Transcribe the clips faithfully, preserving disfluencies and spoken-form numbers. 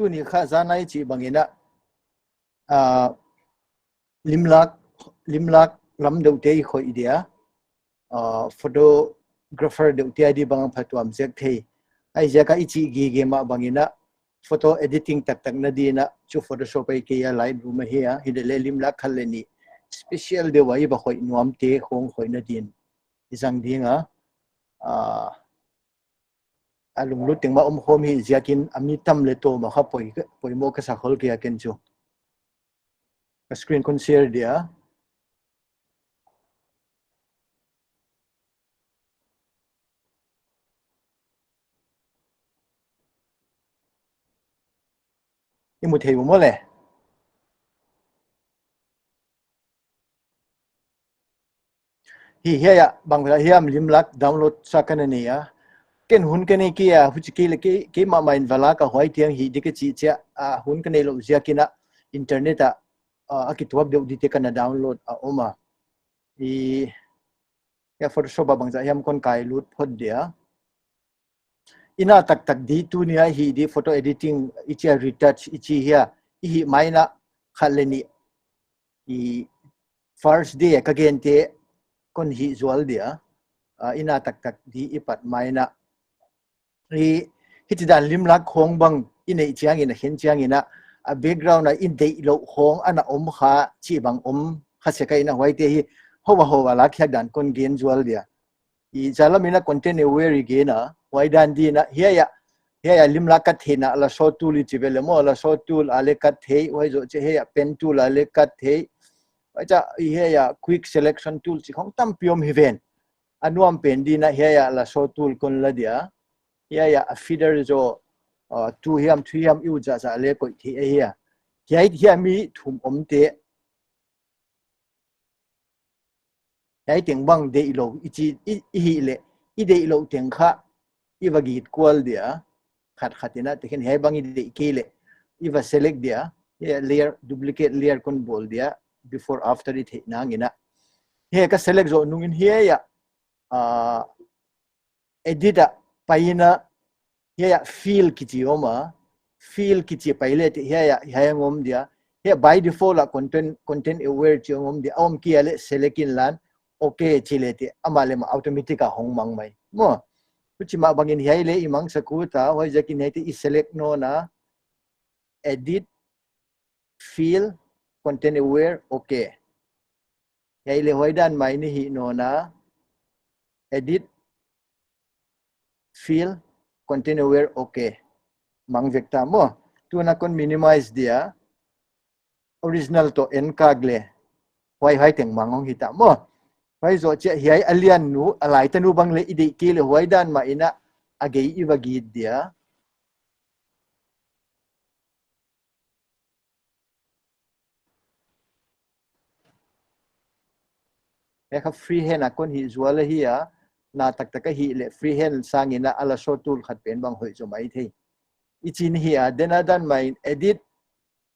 Tuni kha zan a i chih bangin a, ah, limlak, limlak lam deuhte i khoih dia, ah, photographer deuhte a di bang phatuam ziak thei. Huaiziak a i chih gige mah bangin a, photo editing taktak na di'n a, chu Photoshop ahi kei a, Lightroom ahi a, hilele limlak khat leh nih special deuh a i va khoih nuamte khong khoihna di'n i zang ding a, ah, a lunglut teng mah om khawm hi ziakin a mi tam leh tawm a kha poi, poimoh ka sa khol kei a ken chu. Ka screen kon share dia. I mu thei uh maw le? Hi, hiai a, bang hiam limlak download sa ka na nei a. Ken hun ka nei kei a, huchi kei leh kei, keimah mah in va lak a huai tiang hi di ka chih chiah a, hun ka neih louh ziakin a internet a, a, a kituak deuh dite ka na download a om a. I, hiai Photoshop a bangzah hiam kon kai lut phot dia. I na taktak di tuni a i hih di photo editing i chih a retouch i chih hia, i hih mai in a khat leh nih i first day ka gente kon hih zual dia, ah, i na taktak di i pat mai in a. I, hichidan limlak khong bang i neih chiangin a khen chiangin a, a background a i deih louh khong ana om kha chih bang om kha sek a, i na huaite hi hoih a hoih a lak khiak dan kon gen zual dia. I zalam in a content aware i gen a, huai dan di'n a, hiai a, hiai a limlak kat theihna lasso tool i chi ve le maw, lasso tool a leh kat thei, huai zoh chiah hiai a pen tool a leh kat thei. Huai chiah hiai a quick selection tool chih khong tampi om hi ven. A nuam pen di'n a hiai a lasso tool kon la dia. Hiai a feather zoh, uh, two hiam, three hiam i ut zahzah leh koih theih ahi a. Hiai, hiai mi thum omte. Hiai teng bang deih lou, i chih, i, i hih leh, i deih louh teng kha, i va git kual dia, khat khat in a, tekhin hiai bang i deih kei leh, i va select dia, hiai layer, duplicate layer kon bawl dia, before after i theih nangin a. Hiai ka select zoh nungin hiai a, ah, edit a pai in a, hiai a fill kichi om a, fill kichi pai leh teh hiai a, hiai a om dia, hiai by default a content, content aware chih om dia, om kei a leh select inlan, okay chi leh teh, amah leh amah automatic a hong mang mai. Maw, huchi mah bangin hiai leh i mangsak uh ta, huaiziakin hiaite i select nawn a, edit, fill, content aware, okay. Hiai leh huai dan mai in i hih nawn a, edit, fill, content aware, okay. Mang vek ta maw. Tun a kon minimize dia, original toh en kak leh, huai huai teng mang hong hi ta maw. Huai zoh chiah hiai a lian nu, a lai ta nu bang leh i deih kei leh huai dan mah in a, a gei i va git dia. Hiai kha freehand a kon hih zual ahi a, na taktak a hih leh freehand sangin a lasso tool khat pen bang hoih zaw mai thei. I chih hi a, then a dan mai in edit,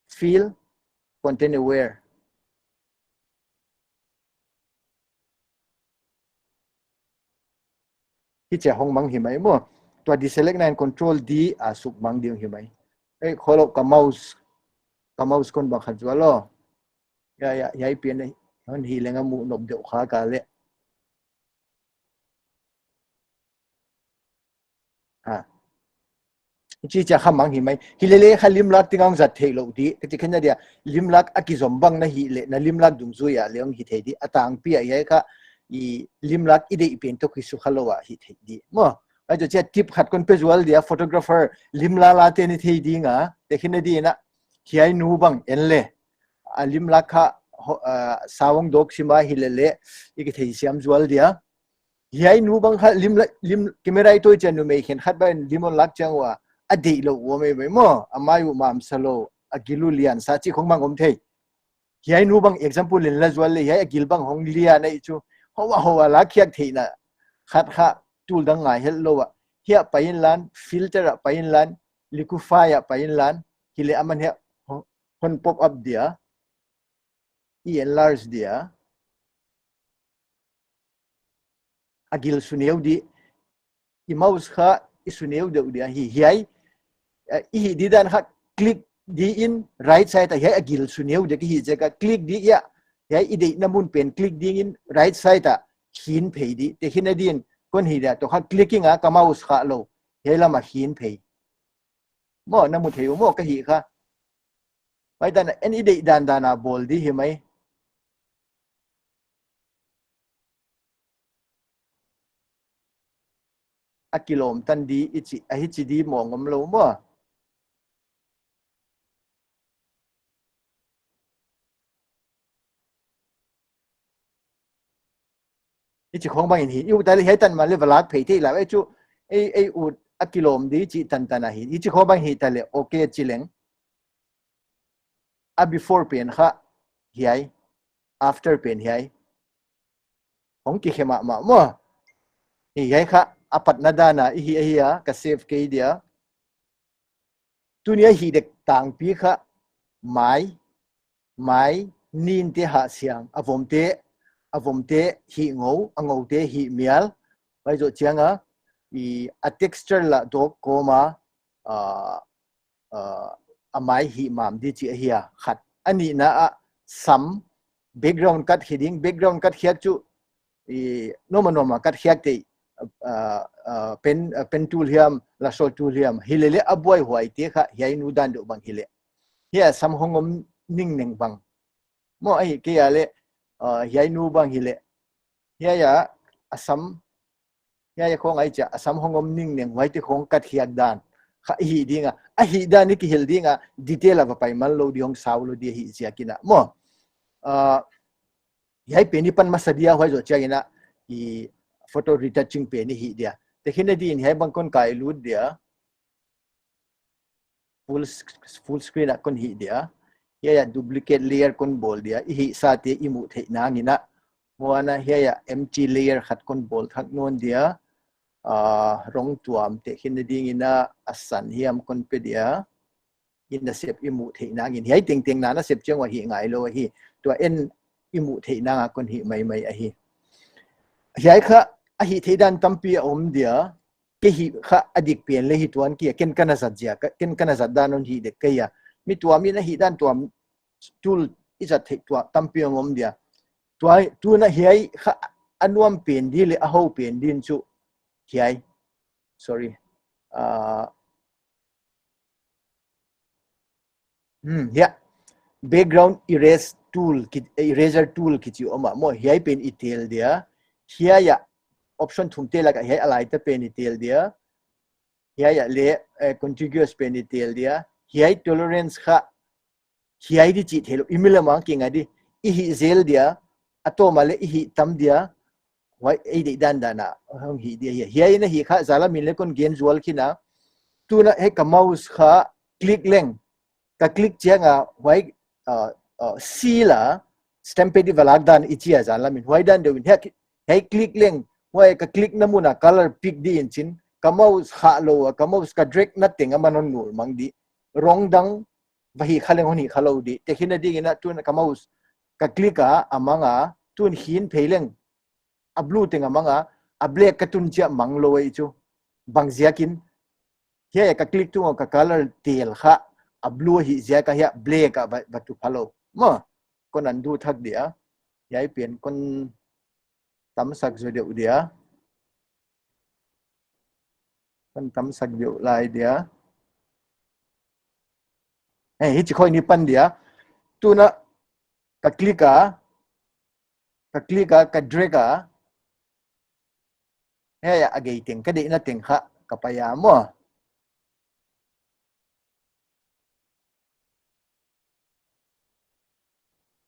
fill, content aware. Hichia hong mang hi mai maw. Tua deselect na in control D a suk mang ding hi mai. Eh, kholo ka mouse, ka mouse kon bang khat zual lou. Ya, ya, ya, i pian hon hi leng a mu nop deuh kha ka leh. Ha. Chi chia kha mang hi mai. Hilele kha limlak teng a hong zat theih lou di. Ka chi khen na dia, limlak a kizom bang na hih leh, na limlak dungzui a leh hong hi thei di. A tangpi a hiai kha, i limlak i deih pen toh kisukha lou a hi thei di. Maw, huai zoh chia tip khat kon pe zual dia, photographer limlak la te ni thei ding a, te khin na di na, hiai nu bang en leh. A limlak kha, ho-, ah, sawng dok sim a hilele, i kithei siam zual dia. Hiai nu bang kha lim la, lim camera i toi chiang numei khenkhat bang lim hon lak chiang ua, a deih lou ua mai mai maw, a mai uh mamsa lou, a gil uh lian sa chih khong bang om thei. Hiai nu bang example in la zual leh, hiai a gil bang hong lian ahi chu, hoih a hoih a lak khiak theihna, khat kha tool dang ngai het lou a. Hiai a pai inlan, filter a pai inlan, liquify a pai inlan, hileh aman hiai hon, hon pop up dia, i enlarge dia, a gil su neu di, i mouse kha i su neu deuh dia hi, hiai, eh, i hih di dan kha click di in right side ah hiai a gil su neu dek hi ziak a click di ia, hiai i deihna mun pen click ding in right side ah khin phei di. Tehkhinna din kon hih dia, tua kha clicking a ka mouse kha lou, hiai lam ah khin phei. Maw, na mu thei uh maw ka hih kha. Huai dan a en i deih dandan a bawl di hi mai. A kilawm tan di i chih, a hichi di mawng om lou maw. I chih khong bang in hi, i ut a leh hiai tan mah leh va lak phei thei lou, ei chu, ei, ei ut a kilawm di chih tantan a hi. I chih khong bang hi ta leh, okay chi leng. A before pen kha hiai, after pen hiai. Hong kikhe mahmah maw. Hiai kha a patna dan a i hih ahi a, ka save kei dia. Tuni a hih dek tangpi kha mai, mai, nin te hah siang, a vom te, a vom te hih ngou, a ngou te hih mial. Huai zoh chiang a, i a texture lah dawk kawm a, ah, ah, a mai hih mam di chih ahi a khat. A nihna ah sam, background kat hi ding, background kat hiak chu, i, noma noma kat hiak te, ah, ah, pen, ah, pen tool hiam, lasso tool hiam, hi leh leh a buaihuai te kha hiai nu dan deuh bang hi leh. Hiai a sam hong om ningneng bang. Maw, ahi kei a leh, ah, hiai nu bang hi leh. Hiai a, a sam, hiai a khong ai chia, a sam hong om ningneng, huai te khong kat hiak dan. Kha i hih ding a, a hih dan i kihilh ding a, detail a va pai man lou di, hong sau lou di ahi ziak in a. Maw, ah, hiai pen i pan masa dia, huai zoh chiang in a, i photo retouching pen i hih dia. Tehkhinna din hiai bang kon kai lut dia. Full, sc-, full screen ah kon hih dia. Hiai ah duplicate layer kon bawl dia. I hihsa te i muh theihna ngin a. Huan a hiai ah empty layer khat kon bawl thak nawn dia. Ah, rong tuam tehkhinna ding in a, a san hiam kon pe dia. I nasep i muh theihna ngin. Hiai tengteng na nasep chiang ua hih ngai lou hi. Tua en i muh theihna nga kon hih maimai ahi. Hiai kha a hih theih dan tampi a om dia. Kei hih kha a dik pen leh hi tuan kia, ken ka na zat ziak a, ken ka na zat dan hon hih dek kei a. Mi tuam in a hih dan tuam tool i zat theih tuah tampi om om dia. Tua, tuna hiai kha a nuam pen di leh a hou pen din chu hiai. Sorry. Ah, Hmm, hiai. Background erase tool, ki, eraser tool kichi om a. Maw, hiai pen i tel dia. Hiai a option thum te lak a hiai a lai ta pen i tel dia. Hiai a leh, eh, contiguous pen i tel dia. Hiai tolerance kha. Hiai di chih theilou. I mi lam a kinga di. I hih zel dia. A tawm a leh i hih tam dia. Huai ei deih dandan a hong hih dia hiai. Hiai na hih kha zan lam in leng kon gen zual khin a. Tuna hiai ka mouse kha click leng. Ka click chiang a huai, uh, uh, seal a stamp pad i va lak dan i chi a zan lam in. Huai dan deuh in hiai, hiai click leng. Huai ka click na mun a color pick di in chin. Ka mouse kha lou a, ka mouse ka drag na teng a man hon nul mang di. Rong dang va hih kha leng hon hih kha lou di. Tehkhinna ding in a tuna ka mouse ka click a, a mang a, tun hin phei leng. A blue teng a mang a, a black ka tun chiah mang lou ei chu. Bang ziak in. Hiai ka click tung a ka color tel kha, a blue hi ziak a hiai black a va, va tu pha lou. Maw, kon undo thak dia. Hiai pen kon tamsak zo deuh dia. Kon tamsak deuh lai dia. Eh, hichi khong ni pan dia. Tuna ka click a, ka click a, ka drag a. Hiai a gei teng, ka deihna teng kha, ka pai a maw.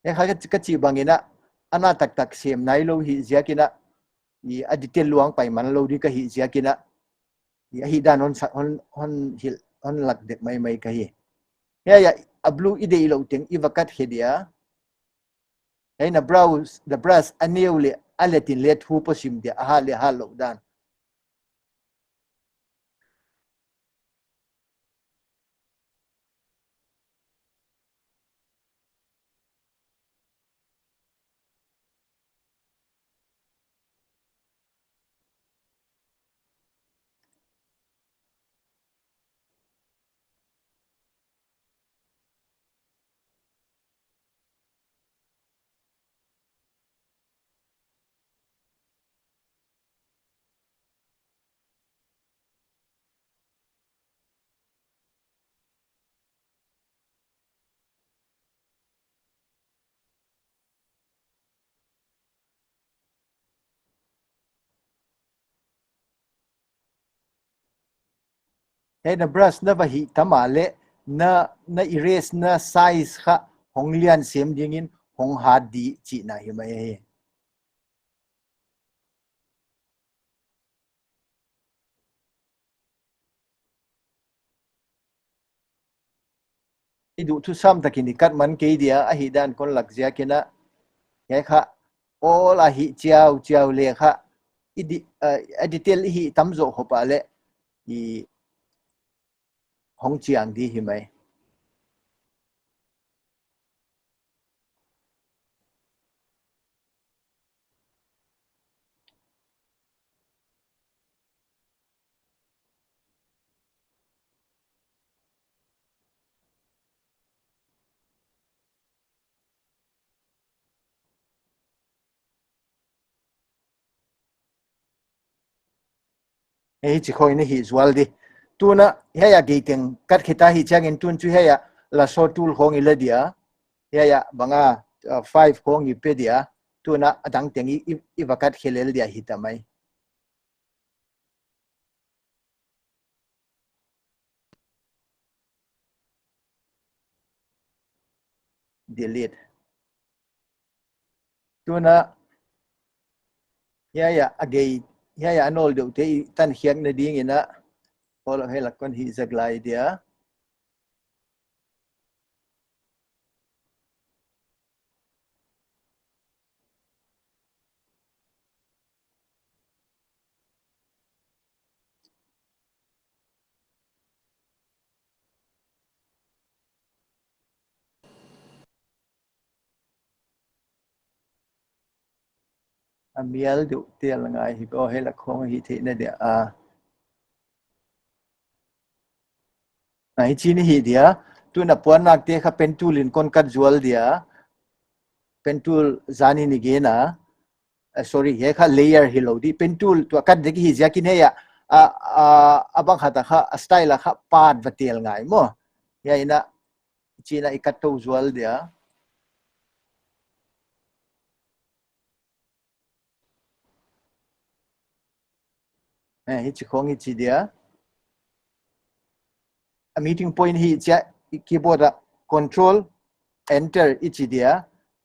Hiai kha ka, ka chih bang in a, a na taktak sem nai lou hi ziak in a, i a detail luang pai man lou di ka hih ziak in a, i a hih dan hon sa, hon, hon hilh, hon lak dek maimai ka hi. Hiai a, a blue i deih lou teng, i va kat khe dia. Hiai na brush, the brush a neu leh, a let in leh thu pawh sim dia, a hat leh hat lou dan. Hiai na brush na va hih tam a leh, na, na erase na size kha hong lian sem dingin hong hat di chihna hi mai hi. I duh thusam takin i kat man kei dia, ahihdan kon lak ziakin a. Hiai kha, awl a hih chiauchiau leh kha, i di-, uh, a detail i hih tam zoh khop a leh, i hong chiang di hi mai. Hichi khong in hih zual di. Tuna hiai a gei teng kat khe ta hi chiangin tun chu hiai a lasso tool khong i la dia. Hiai a bang a, uh, five khong i pe dia. Tuna a dang teng i, i, i va kat khe lel dia hi ta mai. Delete. Tuna, hiai a, a gei, hiai a nawl deuh te i tan khiak na dingin a, awl a hiai lak kon hih zek lai dia. A mial deuh tel ngai hi ko, hiai lak khong hi theihna dia a. Hichi in hih dia, tuna puannak te kha pen tool in kon kat zual dia, pen tool zan in i gen a, eh, sorry, hiai kha layer hilou di, pen tool tua kat dek hi ziakin hiai a, a, a, a bang khat a kha, a style a kha, pat va tel ngai maw. Hiai in a, chihna i kat tou zual dia. Eh, hichi khong hichi dia. A meeting point hi chia, i keyboard a control enter i chi dia.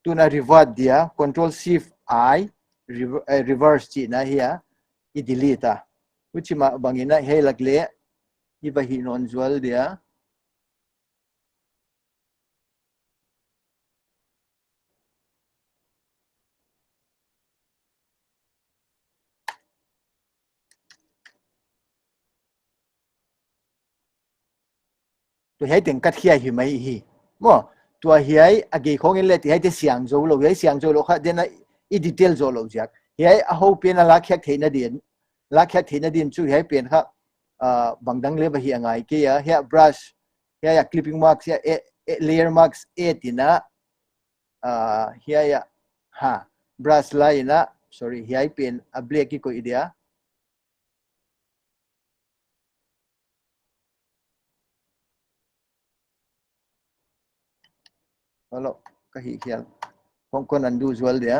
Tuna revert dia, control shift I, rever-, eh, reverse chihna hi a, i delete a. Huchi mah bangin a hiai lak leh, i va hih nawn zual dia. Tua hiai teng kat khia hi mai hi. Maw, tua hiai a gei khong in leh ti hiai te siang zou lou, hiai siang zou lou kha, den a i detail zou lou ziak. Hiai a hou pen a lak khiak theihna din, lak khiak theihna din chu hiai pen kha, ah, bang dang leh va hih a ngai kei a, hiai brush, hiai a clipping mask, hiai a, a, layer mask, a tina, ah, hiai a, ha, brush la in a, sorry, hiai pen a black i koih dia. Hello, ka hih hial. Hong kon undo zual dia.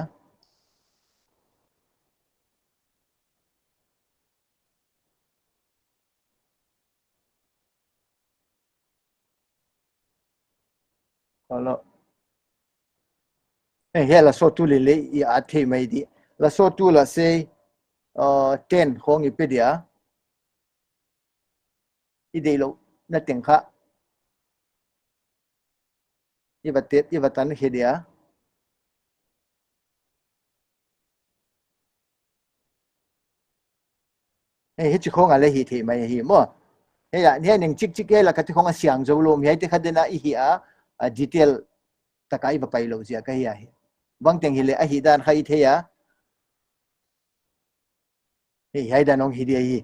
Hello. Eh, hiai lasso tool in leh i at thei mai di. Lasso tool a sei, uh, ten khong i pe dia. I deih louhna teng kha. I va tet, i va tan khe dia. Eh, hichi khong a leh hih theih mai hi maw. Hiai a, hiai neng chikchik hiai lak a te khong a siang zou lou, hiai te kha den a i hih a, a detail tak a i va pai lou ziak ahi a hi. Bangteng hileh ahihdan kha i thei a. Hei, hiai dan hong hi dia hi.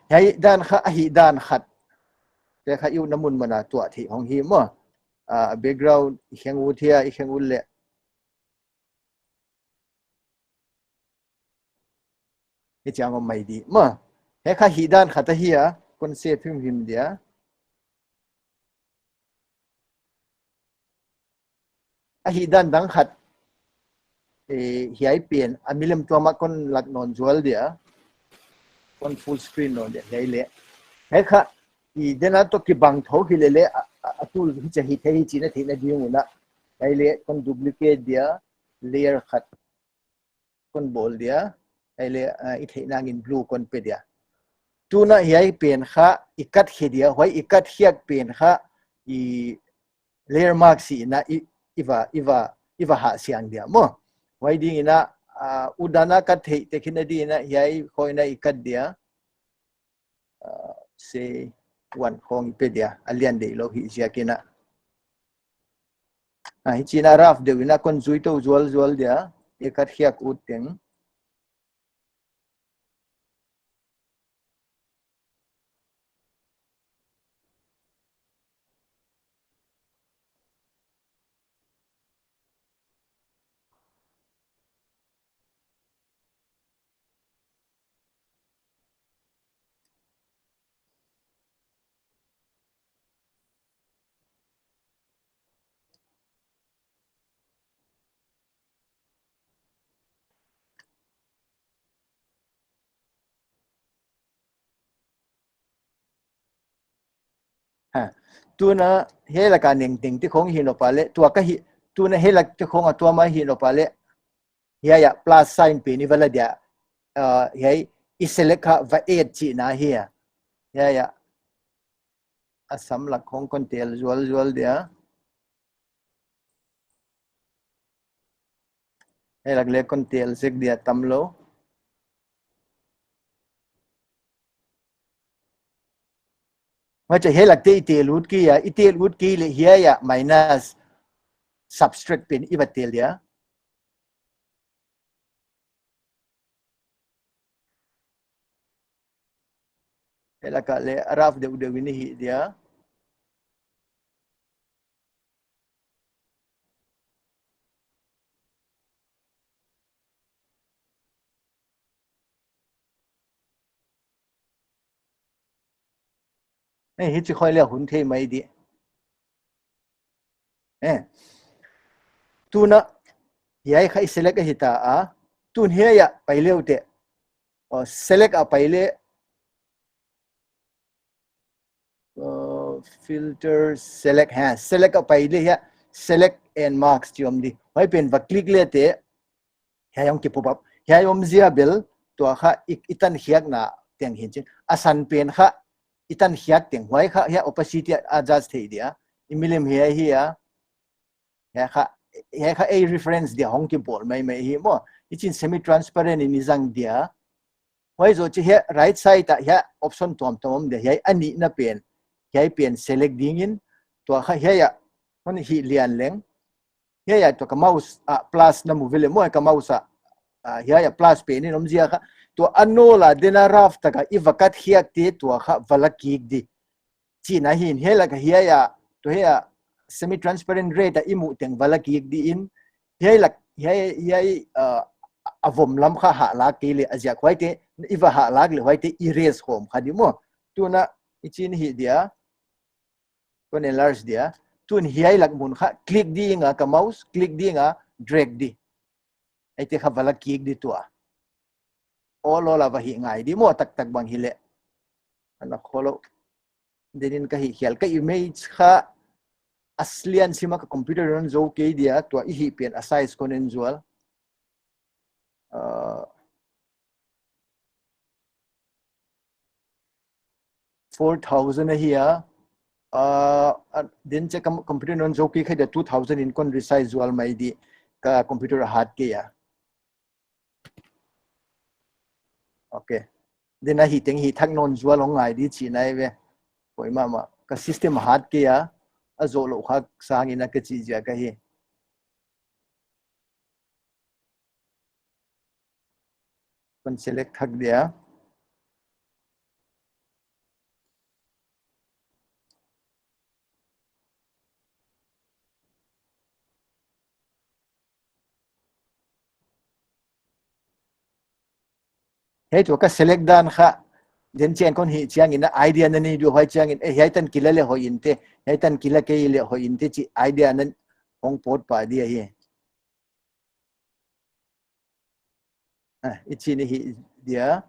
Hiai dan kha, ahihdan khat. Te kha i utna mun mah a tuah theih hong hi maw. Ah, background i kheng ut hia, i kheng ut leh. Hichiang om mai di maw. Hiai kha hihdan khat ahi a, kon save himhim dia. Ahihdan dang khat, eh, hiai pen, a milem tuam a kon lak nawn zual dia. Kon full screen nawn dia, hiai leh. Hiai kha, I dena toh kibang thou hilele a, a, a tool hichi hi thei hichi na theihna ding un a. Ahihleh kon duplicate dia, layer khat kon bawl dia. Ahihleh, ah, i theihna ding in blue kon pe dia. Tuin hiai pen kha i kat khe dia, huai i kat khiak pen kha i layer mask in a i, i va, i va, i va hah siang dia maw. Huai ding in a, ah, udan a kat theih te khin a ding in a hiai khawng in a i kat dia. Ah, say one khawng i pe dia, a lian deih lou hi ziak in a. Ah, hichi in a rough deuh in a kon zui tou zualzual dia, i kat khiak ut teng. Ha. Tuin hiai laka nengteng te khawng hi nop a leh, tua ka hi, tuin hiai lak te khawng a tua mah hi nop a leh. Hiai a plus sign pen i va la dia. Ah, hiai i select kha va add chihna hi a. Hiai a. A sam lak khawng kon tel zualzual dia. Hiai lak leh kon tel zek dia tam lou. Huchi hiai lak te i tel ut kei a, i tel ut kei leh hiai a minus subtract pen i va tel dia. Hiai laka leh a rough deuhdeuh in i hih dia. Eh, hichi khawng leh hun thei mai di. Eh. Tuin hiai kha i select ahi ta a. Tuin hiai a pai leh u te. Oh, select a pai leh. Uh, filter, select, ha, select a pai leh hiai, select and mask chi om di. Huai pen va click leh te, hiai hong ki pop up. Hiai om zia bel, tua kha i, i tan khiakna teng hi chin. A san pen kha, i tan khiak teng. Huai kha, hiai opacity a adjust thei dia. I milim hiai hi a. Hiai kha, hiai kha ei reference dia hong ki bawl maimai hi maw. Hichi in semi transparent in i zang dia. Huai zoh chiang hiai right side ah hiai option tuamtuam om dia, hiai a nihna pen, hiai pen select ding in, tua kha hiai a, hon hih lian leng, hiai a tua ka mouse a plus na mu ve leh maw, ka mouse a, ah, hiai a plus pen in om zia kha, tua a nawl a dena rough taka i va kat khiak te tua kha va la kik di. Chihna hi in hiai laka hiai a, tua hiai a semi transparent red a i muh teng va la kik di in, hiai lak, hiai, hiai, uh, a vom lam kha hah lak kei leh a ziak huaite, i va hah lak leh huaite erase khawm kha di maw. Tuin hichi in hih dia, kon enlarge dia, tuin hiai lak mun kha click ding a ka mouse, click ding a drag di. Huaite kha va la kik di tua. Awl awl a va hih ngai di maw taktak bang hileh. Ana kholo. Denin ka hih khial ka image kha a lian sim a ka computer in hon zou kei dia tua i hih pen a size kon en zual. Uh, four thousand ahi a. Uh, uh, den che ka computer in hon zou kei kha dia two thousand in kon resize zual mai di ka computer a hat kei a. Okay. Den a hih teng hih thak nawn zual hong ngai di chihna ve. Poi mahmah. Ka system hat kei a, a zoh lou kha sangin a ka chih ziak ahi. Kon select thak dia. Hiai tua ka select dan kha, den chiang kon hih chiangin a idea na nei di uh huai chiangin, eh, hiai tan kila leh hoih inte, hiai tan kila kei leh hoih inte chih idea na hong pawt pah di ahi. Ah, hichi in hih dia.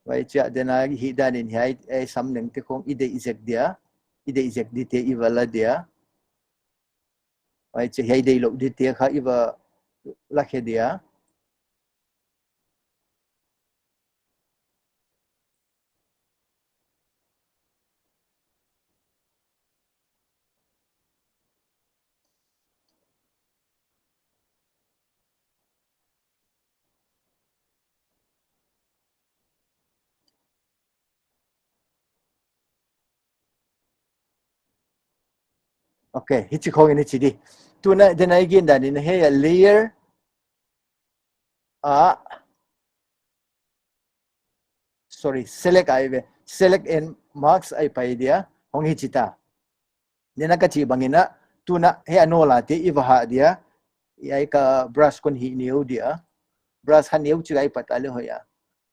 Huai chia dena hih danin hiai, eh, sam nengte khong i deih zek dia, i deih zek dite i va la dia. Huai chia hiai deih louh dite kha i va la khe dia. Ok, hichi khong in hichi di. Tuna, dena i gen danin hiai a layer a, sorry, select ahi ve. Select and mask ahi pai dia. Hong hichi ta. Dena ka chih bangin a, tuna hiai a nawl a te i va hah dia. Hiai ka brush kon hih neu dia. Brush hah neu chih ahi pat a le hoih a.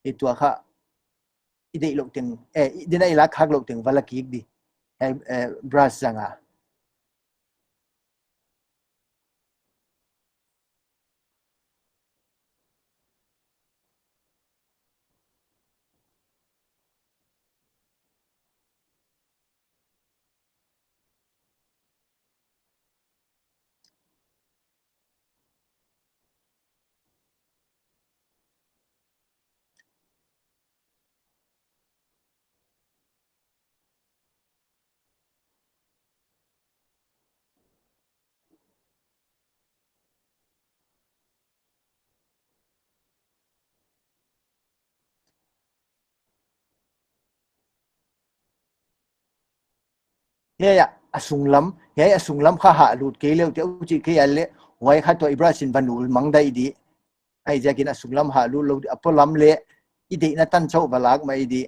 Hiai tua kha i deih louh teng, eh, i, dena i lak khak louh teng va la kik di. Eh, eh, brush zang a. Hiai a, a sunglam, hiai a sunglam kha hah lut kei leu te u chih kei a le, huai kha tua i brush in va nul mang dai di. Huaiziakin a sunglam hah lut lou di, a polam le, i deihna tan chauh va lak mai di.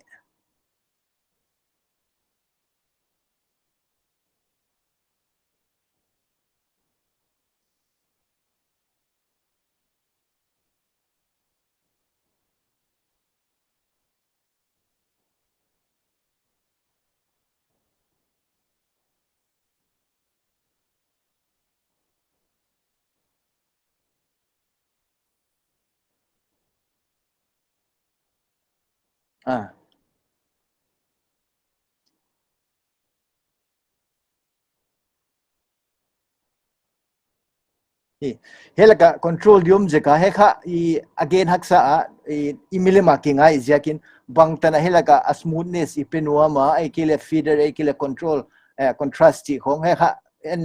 Ah. Hi, hiai laka control di om zek a, hiai kha i again haksa a, i, i milim a kingai ziakin bangtan a hiai laka a smoothness i pe nuam a, ahihkeileh feather, ahihkeileh control, eh, contrast chih khong hiai kha en,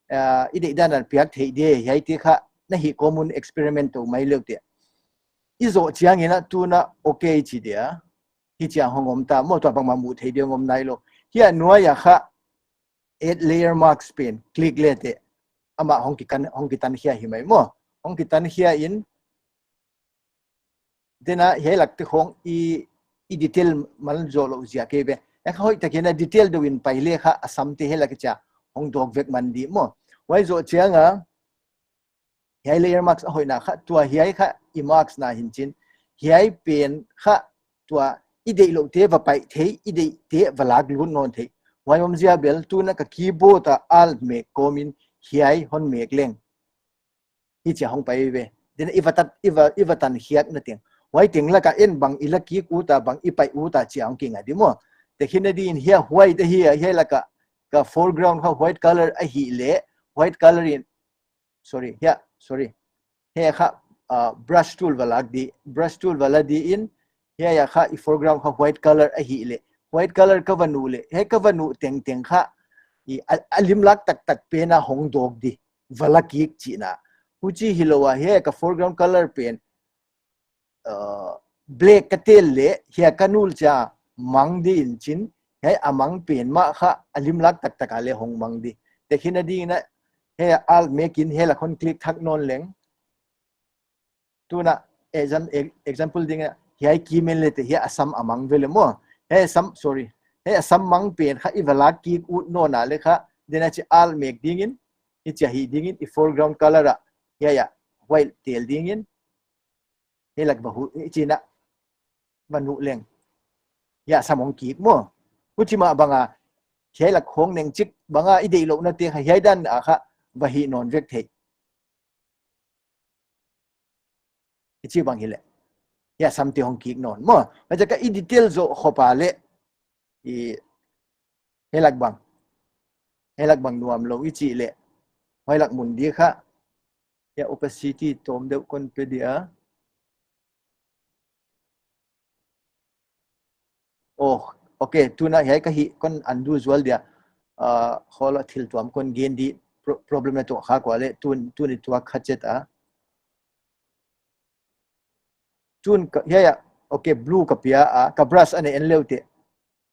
eh, i deihdan a piak theih di, hiaite kha na hih kawm un experiment tou mai leu te. I zoh chiangin a tuna ok chi dia. Hichia hong om ta maw, tua bangmah muh theih di hong om nailou. Hiai a nuai a kha add layer mask pen click le te. Amah hong kitan, hong kitan khia hi mai maw. Hong kitan khia in. Dena hiai lak te khong i, i detail man zoh lou ziak ahi ve. Hiai kha hoihtakin a detail deuh in pai le kha a sam te hiai lak chia hong dawk vek man di maw. Huai zoh chiang a, hiai layer mask a hoihna kha, tua hiai kha i mask na hi'n chin. Hiai pen kha, tua i deih louh te va paih thei, i deih te va lak lut nawn thei. Huai om zia bel, tuna ka keyboard a Alt mek kawmin hiai hon mek leng. Hichia hong pai ve. Dena i va tan, i va, i va tan khiak na teng. Huai teng laka en bang i la kik ut a, bang i paih ut a chia hong kinga di maw. Tekhin a din hiai white ahi a, hiai laka ka foreground kha white color ahihleh, white color in sorry, hiai, sorry. Hiai kha, ah, brush tool va lak di, brush tool va la di in, hiai a kha i foreground kha white color ahihleh. White color ka va nuh leh, hiai ka va nuh tengteng kha, i a, a lim lak taktak pen a hong dawk di, va la kik chihna. Huchi hilou a, hiai ka foreground color pen, uh, black ka tel leh, hiai ka nul chia mang di in chin, hiai a mang pen mah kha a lim lak taktak a le hong mang di. Tekhin a ding in a, hiai Alt mek in hiai lak hon click thak nawn leng. Tuna, exam-, e-, example ding a, hiai key men le te, hiai a sam a mang ve le maw. Hiai a sam, sorry. Hiai a sam mang pen kha i va lak kik ut nawn a le kha, dena chi Alt mek ding in, hichia hih ding in, i foreground color a, hiai a, white tel ding in, hiai lak va hu, hichi in a, va nuh leng. Hiai a sam hong kik maw. Huchi mah bang a, hiai lak hong neng chik bang a i deih louhna te kha, hiai dan a kha, va hih nawn vek thei. Hichi bang hileh. Hiai samte hong kik nawn maw. Huaiziak a i detail zoh khop a leh, i hiai lak bang, hiai lak bang nuam lou i chih leh, hiai lak mun di kha. Hiai opacity tawm deuh kon pe dia. Oh, okay, tuna hiai ka hih kon undo zual dia. Ah, khol a thil tuam kon gen di, pro-, problem na tuak kha kua leh, tun, tuni tuak kha chet a. Tun ka, hiai a, okay, blue ka pia a, ka brush a ne en leu te.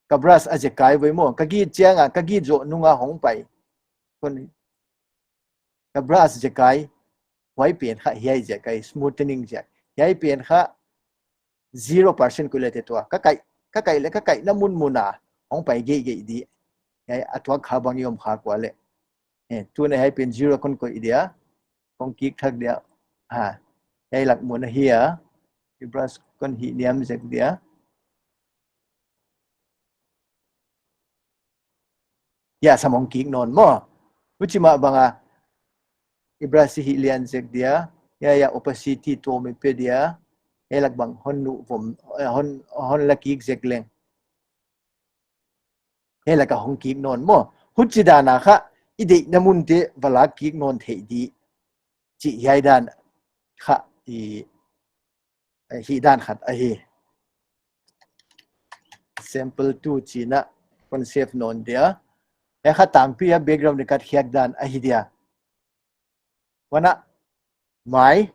Ka brush a zekai voi maw, ka git chiang a, ka git zoh nung a hong pai. Kon, ka brush zekai, huai pen kha hiai zekai, smoothening zek. Hiai pen kha zero percent koih leh te tua. Ka kaih, ka kaih leh, ka kaihna mun mun a hong pai geigei di. Hiai a tuak kha bang i om kha kua leh. Eh, tuna hiai pen zero kon koih dia. Kon kik thak dia. Ha. Hiai lak mun ahi a. I brush kon hih niam zek dia. Hiai sam hong kik nawn maw. Huchi mah bang a. I brush hih lian zek dia. Hiai, hiai opacity tawm i pe dia. Hiai lak bang hon nuh vom, eh, hon, hon la kik zek leng. Hiai lak a hong kik nawn maw. Huchi dan a kha, i deihna mun te va lak kik nawn theih di. Chih hiai dan kha, i, eh, hih dan khat ahi. Sample two chih na kon save nawn dia. Hiai kha tangpi a background record hiak dan ahi dia. Huan a mai,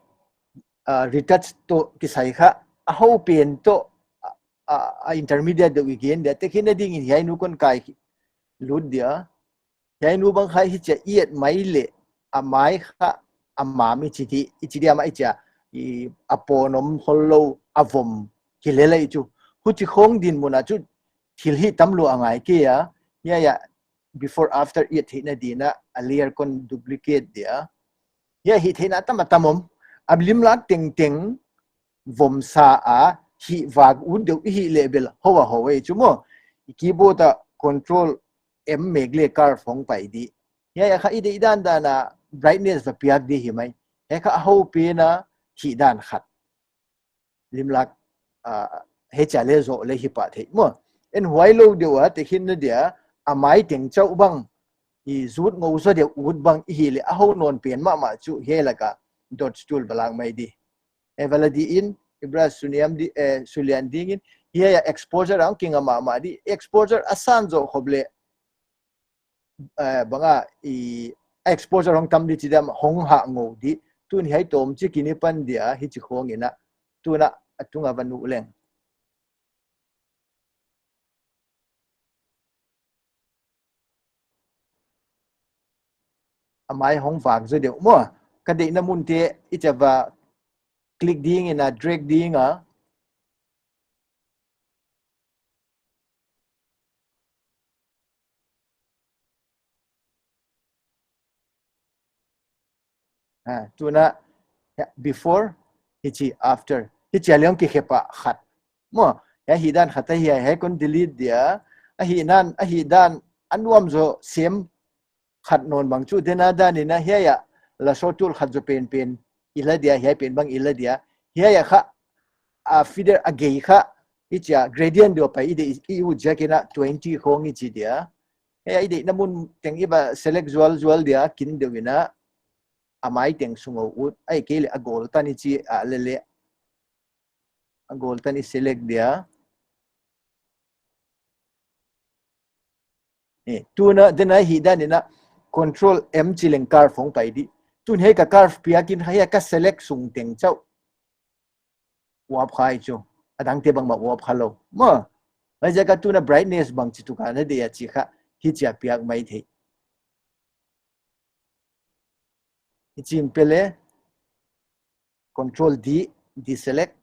ah, retouch toh kisai kha, a hou pen toh, ah, ah, ah, intermediate deuh i gen dia, tekhin na dingin hiai nu kon kai lut dia. Hiai nu bang kha hichia i et mai leh, a mai kha, a mam i chi di, i chi dia mah i chia, i a pawnom khol lou, a vom, hi lel a i chu. Huchi khong dinmun a chu, thil hih tam lou a ngai kei a, hiai a, before after i theihna dingin a layer kon duplicate dia. Hiai hih theihna tam a tam om. A lim lak tengteng vom sa a hih vak ut deuh i hih leh bel hou a hou ei chu maw. I keyboard a control M mek leh curve hong pai di. Hiai a kha i deih dandan a brightness va piak di hi mai. Hiai kha a hou pen a hih dan khat. Lim lak, ah, hichia leh zoh leh hi pah theih maw. En huai lou deuh a, tekhin na dia, a mai teng chauh bang, i zut ngou zaw deuh ut bang i hih leh, a hou nawn pen mahmah chu hiai lak a dodge tool va lak mai di. Eh, va la di in, i brush suniam di, eh, sulian dingin, hiai a exposure ang kinga mahmah di, exposure a san zoh khop leh, eh, bang a, i exposure hong tam di chi diam hong hah ngou di. Tun hiai tawm chi kini pan dia hichi khong in a. Tun a, a tung a va nuh leng. A mai hong vak zaw deuh maw. Ka deihna mun te i chia va click dingin a, drag ding a. Ha, tun a, ya, before, hichi, after. Hichi a leng kikhe pah khat. Maw, ya hih dan khat ahi a, hiai kon delete dia. A hih nan, a hih dan, a nuam zaw sem khat nawn bang chu, dena dan in a hiai a, lasso tool khat zaw pen pen, i la dia, hiai pen bang i la dia. Hiai a kha, a feather a gei kha, i chia gradient deuh pai i deih i ut ziak in a twenty khong i chi dia. Hiai a i deihna mun teng i va select zual zual dia, kin deuh in a, a mai teng sung a ut, ahihkeileh a gol tan i chi a leh leh. A gol tan i select dia. Eh, tun a, dena hih dan in a control M chi leng curve hong pai di. Tun hiai ka curve piak in hiai ka select sung teng chauh. Uap kha i chu. A dangte bangmah uap kha lou. Maw. Huaiziak a tun a brightness bangchituk a na deih a chi kha. Hichia piak mai thei. Hichi in pe leh. Control D, deselect.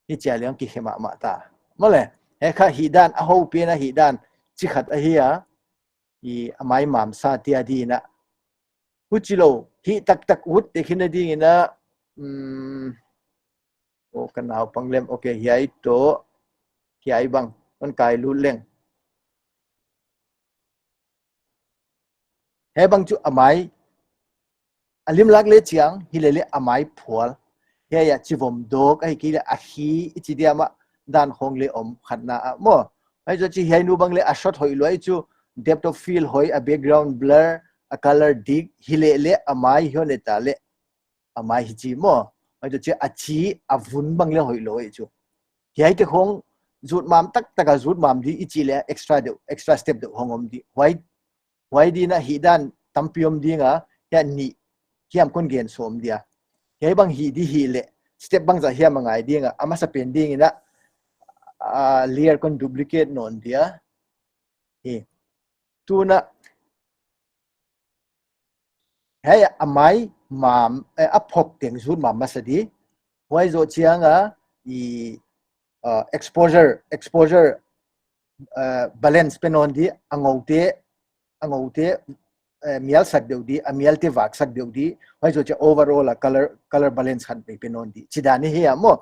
Hichia leng kikhe mahmah ta. Maw leh, hiai kha hih dan a hou pen a hih dan chi khat ahi a. I a mai mam sa tia di in a. Huchi lou, hih taktak ut tekhin na dingin a, um, oh, ka naupang lem, okay, hiai toh, hiai bang, kon kai lut leng. Hiai bang chu a mai, a lim lak leh chiang, hi leh leh a mai phual. Hiai a chi vom dawk, ahihkeileh a khi i chi diam a dan khong leh om khatna ah maw. Huai zoh chi hiai nu bang leh a shot hoih lua chu depth of field hoih, a background blur, a color dik, hileh leh a mai hiau ne ta leh a mai hi chi maw. Huai zoh chi a chi a vun bang leh hoih lua chu. Hiaite khong zut mam taktak a zut mam di i chi leh extra deuh, extra step deuh hong om di. Huai Huai di'n a hih dan tampi om ding a, hiai nih hiam kon gen sawm dia. Hiai bang hih di hileh, step bangzah hiam a ngai ding a, a masa pen ding in a, a layer kon duplicate nawn dia. Hi. Tuin a, hiai a mai mam, eh, a phok teng zut mam masa di. Huai zoh chiang a, i, uh, exposure, exposure, uh, balance pe nawn di, a ngoute, a ngoute, eh, mial sak deuh di, a mialte vak sak deuh di, huai zoh chiang overall a color, color balance khat bei pe nawn di. Chi dan hi a maw.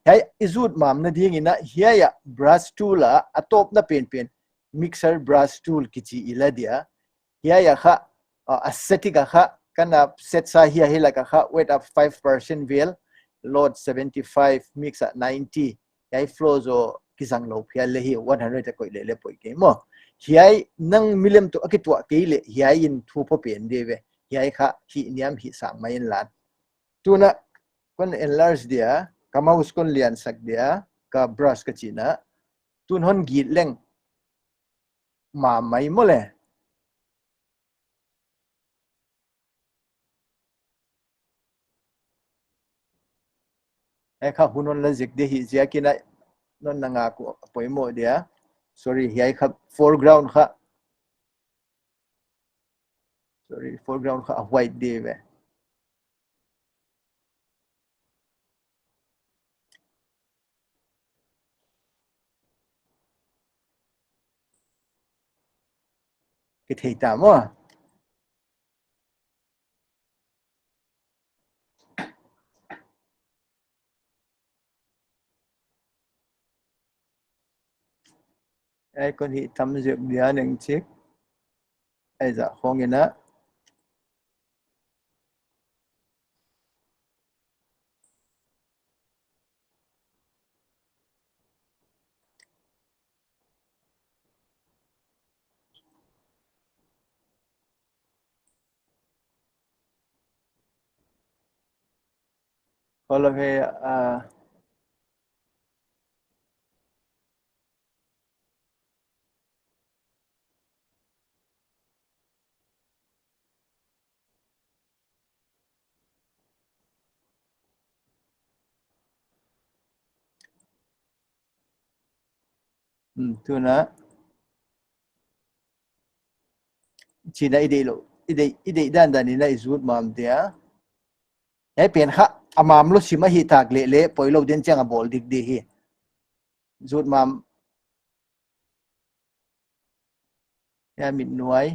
Hiai i zut mamna ding in a, hiai a brush tool a, a tawpna penpen, mixer brush tool kichi i la dia. Hiai a kha, uh, a setting a kha, ka na set sa hiai hi lak a kha, wet a five percent vel, load seventy-five, mix a ninety. Hiai flow zoh kizang lou phial leh hi one hundred a koih leh leh poi kei maw. Hiai nang milem toh a kituak kei leh hiai in thu pho pen di ve. Hiai kha hih niam hih sang mai in lan. Tuin a kon enlarge dia, ka mouse kon lian sak dia, ka brush ka chin a. Tuin hon git leng. Mamai maw le. Hiai kha hun hon la zek di hi ziakin a non na ngak uh a poimoh dia. Sorry, hiai kha foreground kha. Sorry, foreground kha a white di ve. Kithei ta maw. Ai kon hih tam ziak dia neng chik. Ai zah khong in a. All of it, uh, Hmm, tuin a. Chin a i deih lou, i deih, i deih dandan in a i zut mam dia. Hiai pen kha a mam lou sim a hih tak leh leh poi lou den chiang a bawl dik di hi. Zut mam. Hiai mit nuai.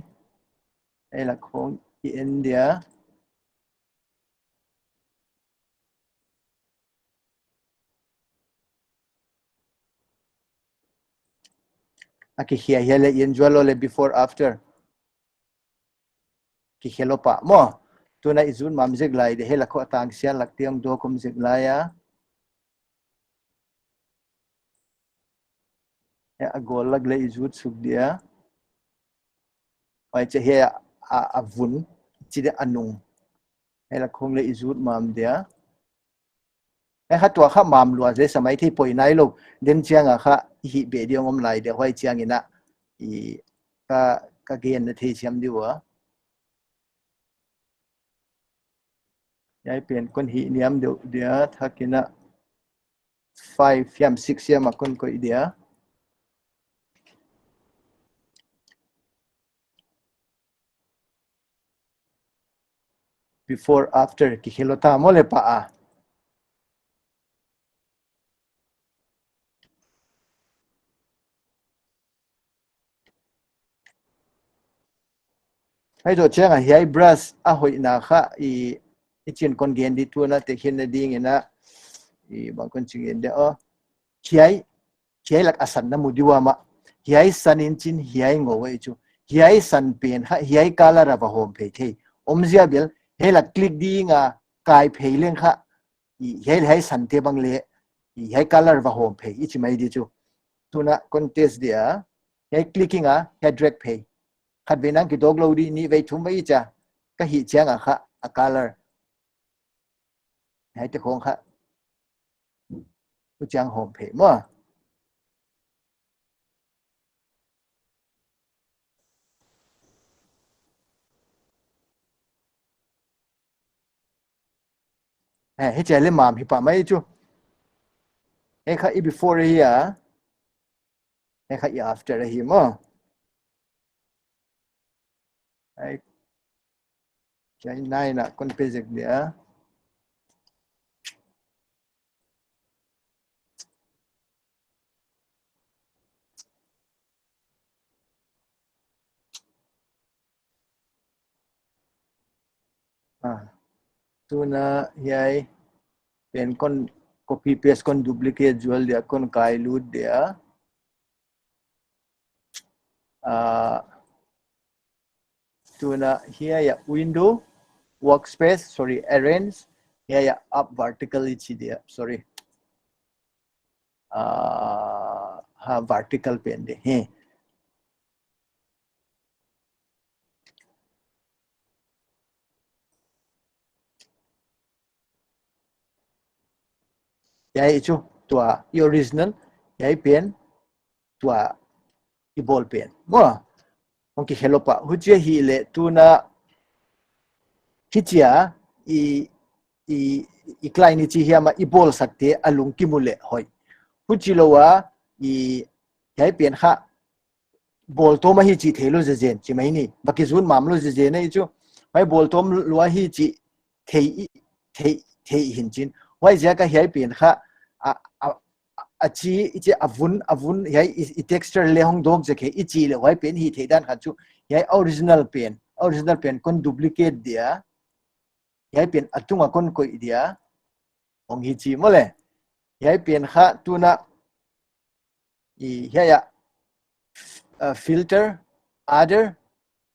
Hiai lak khong i en dia. A kikhia hiai leh i en zual lou leh before after. Kikhia lou pah maw. Tuin a i zut mam zek lai di hiai lak khong a tang sial lak tiang dawk om zek lai a. Hiai a gol lak leh i zut suk dia. Huai zoh hiai a, a, a vun, chi di a nung. Hiai lak khong leh i zut mam dia. Hiai kha tua kha mam lua zek sa mai thei poi nai lou. Den chiang a kha i hih beh di hong om lai dia huai chiang in a. I ka, ka gen na thei siam di ua. Hiai pen kon hih niam deuh dia thak in a. Five hiam six hiam a kon koih dia. Before, after, kikhia lou ta maw le pah a. Huai zoh chiang a hiai brush a hoihna kha i, i chin kon gen di tuin a tehkhinna ding in a i bang kon chi gen di aw. Hiai, hiai lak a san na mu di ua maw. Hiai san in chin hiai ngou ei chu. Hiai san pen kha, hiai color a va hawm phei thei. Om zia bel, hiai lak click ding a kai phei leng kha i hiai, hiai sante bang leh, i hiai color va hawm phei, i chi mai di chu. Tuna kon test dia, hiai clicking a, hiai drag phei. Khatvei nang kidawk lou di, nihvei thumvei chia, ka hih chiang a kha, a color. Hiaite khong kha, huchiang hawm phei maw. Eh, hichia leh mam hi pah mai chu. Hiai kha i before ahi a. Hiai kha i after ahi maw. Ai. Hiai nai na kon pe zek dia. Ah, tuna hiai pen kon copy paste kon duplicate zual dia kon kai lut dia. Ah, tuna hiai a window, workspace, sorry, arrange, hiai a up vertical i chi dia, sorry. Ah, ha vertical pen di, hi. Hiai chu tua i original, hiai pen tua i bawl pen. Maw, hong kikhel lou pah, huchia hileh tuna hichia i, i, i client i chi hiam a i bawlsakte a lungkim uleh hoih. Huchilou a i hiai pen kha bawltawm ahi chih theilou zezen, chi mai ni. Va kizut mam lou zezen ahi chu. Mai bawltawm lua hi chih thei i, thei, thei hi'n chin. Huaiziak a hiai pen kha, a, a, a, a chi, i chi a vun, a vun, hiai i, i texture leh hong dawk zek hi, i chih leh huai pen hi theih dan khat chu. Hiai original pen, original pen kon duplicate dia. Hiai pen a tung a kon koih dia. Hong hi chi maw leh. Hiai pen kha tuna i hiai a, uh, filter, other,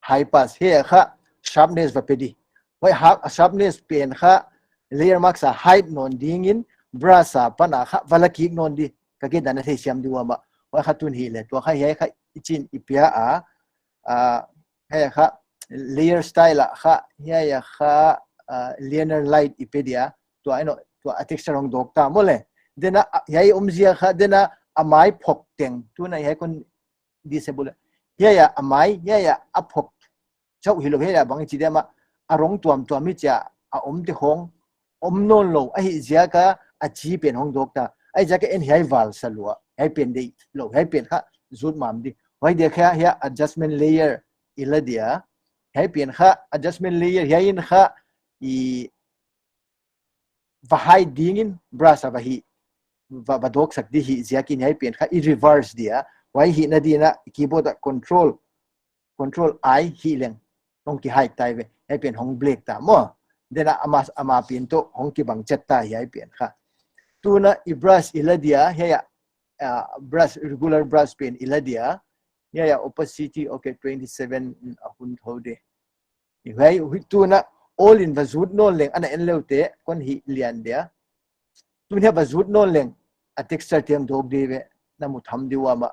high pass, hiai kha sharpness va pe di. Huai ha, sharpness pen kha layer mask a hide nawn dingin brush a pan a kha va la kik nawn di. Ka gen dan a theisiam di uh maw. Huai kha tun hileh, tua kha hiai kha i chin i pia a, uh, hiai kha layer style a kha, hiai kha, uh, linear light i pe dia. Tua ino, tua a texture hong dawk ta maw leh. Dena, hiai omzia kha, dena a mai phok teng, tuna hiai kon disable. Hiai a mai, hiai a phok chauh hilou, hiai a bang i chi dia maw, a rong tuamtuam i chia, a omte hong om nawn lou, ahihziak a a chi pen hong dawk ta. Ahihziak a en hiai val sa lua, hiai pen deih lou, hiai pen kha zut mam di. Huai dia kha hiai adjustment layer i la dia. Hiai pen kha adjustment layer, hiai in kha i va hide dingin brush a va hih, va, va dawksak di hi ziakin hiai pen kha i reverse dia. Huai hihna dingin keyboard a control, control I hih leng hong ki hide ta ve. Hiai pen hong black ta maw. Dena ama, ama pen toh hong kibang chet ta hiai pen kha. Tuna i brush i la dia, hiai a, ah, brush, regular brush pen i la dia. Hiai a opacity, okay, twenty seven, mm, a hun thou di. Huai, huai tuna all in va zut nawn leng, ana en leu te, kon hih lian dia. Tun hiai va zut nawn leng, a texture te hong dawk di ve, na mu tham di uh maw.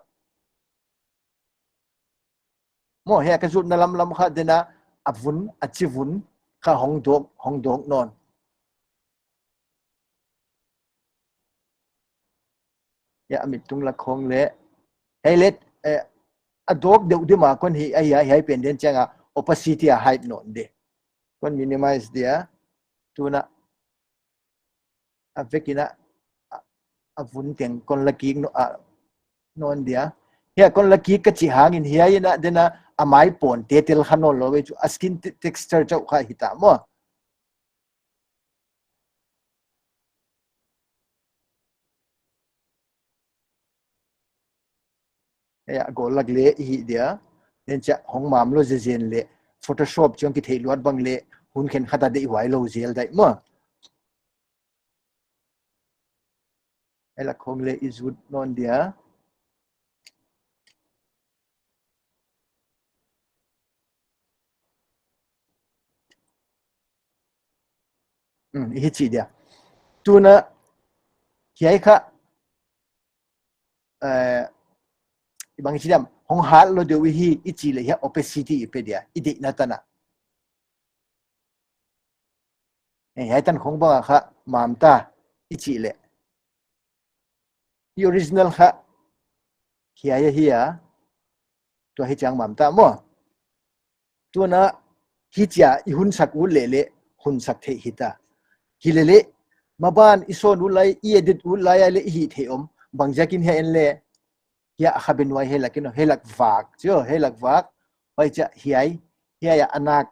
Maw, hiai ka zutna lamlam kha dena, a vun, a chi vun, kha hong dawk, hong dawk nawn. Hiai a mit tung lak khong leh. Hiai leh, eh, a dawk deuh di maw kon hih, hiai, hiai pen den chiang a opacity a hide nawn di. Kon minimize dia. Tuna a vek in a, a, a vun teng kon la kik nawn, a, nawn dia. Hiai kon la kik ka chih hangin hiai in a dena a mai pon te tel kha nawn lou ve chu a skin te-, texture chauh kha hi ta maw. Hiai a gollak leh i hih dia. Den chia hong mam lou zezen leh Photoshop chiang ki theih luat bang leh hun khenkhat a deih huai lou zel daih maw. Hiai lak khong leh i zut nawn dia. Hmm, i hih chi dia. Tuna, hiai kha, eh, i bang chi diam, hong hat lou deuh hi, i chih leh hiai opacity i pe dia, i deihna tan a. Eh, hiai tan khong bang a kha, mam ta, i chih leh. I original kha, hiai ahi a, tua hichiang mam ta maw. Tuna hichia i hun sak ut leh leh, hun sak theih hita. Hilele, maban i sawn ut lai, i edit ut lai a leh i hih theih om. Bangziakin hiai en leh, hiai a kha be nuai hiai lak in, hiai lak vak, chi aw, hiai lak vak. Huai chia hiai, hiai a anak,